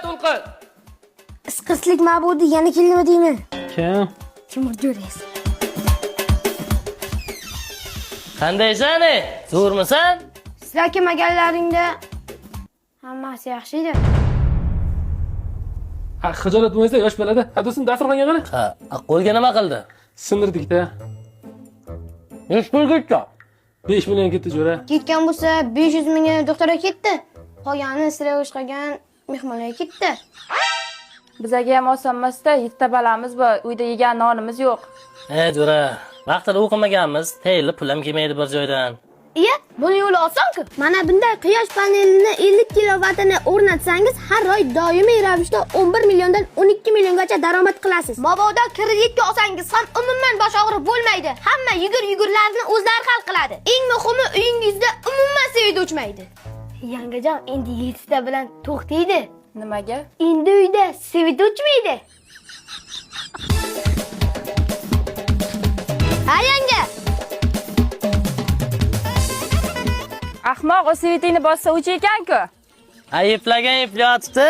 To'lqin. Isqislik ma'budi yana keldimi deymi? Kim? Timur Jo'rayev. Qandaysan ey? Zo'rmisan? Sizlar kelmaganlaringda hammasi yaxshi edi. Ha, xijolat bo'lmaysa yosh bolada. Ha, do'stim, dasturxonga qani? Ha, qo'lga nima qildi? Sindirdik-da. Nechi pul ketdi? 5 million ketdi jo'ra. Ketgan bo'lsa 500 mingga doktorga ketdi. Qolganini sizlarga chiqargan mehmonlarga ketdi. Bizaga ham oson emasda, yettita balamiz bor, uyda yegan nonimiz yo'q. E, jo'ra, vaqtida o'qimaganmiz, tayinli pul ham kelmaydi bir joydan. Iya, buni yo'li oson-ku. Mana bunday quyosh panelini 50 kilovatini o'rnatsangiz, har oy doimiy ravishda 11 milliondan 12 milliongacha daromad qilasiz. Mabodo kreditga olsangiz ham umuman bosh og'riq bo'lmaydi. Hamma yugur-yugurlarni o'zlari hal qiladi. Eng muhimi uyingizda umuman svet o'chmaydi. Yangajon endi yettita bilan to'xtaydi. Nimaga? Endi uyda svet o'chmaydi. Ha yanga, Ahmoq, o svetingni bossa o'ch ekan-ku. Ayiblagan iplayotibdi.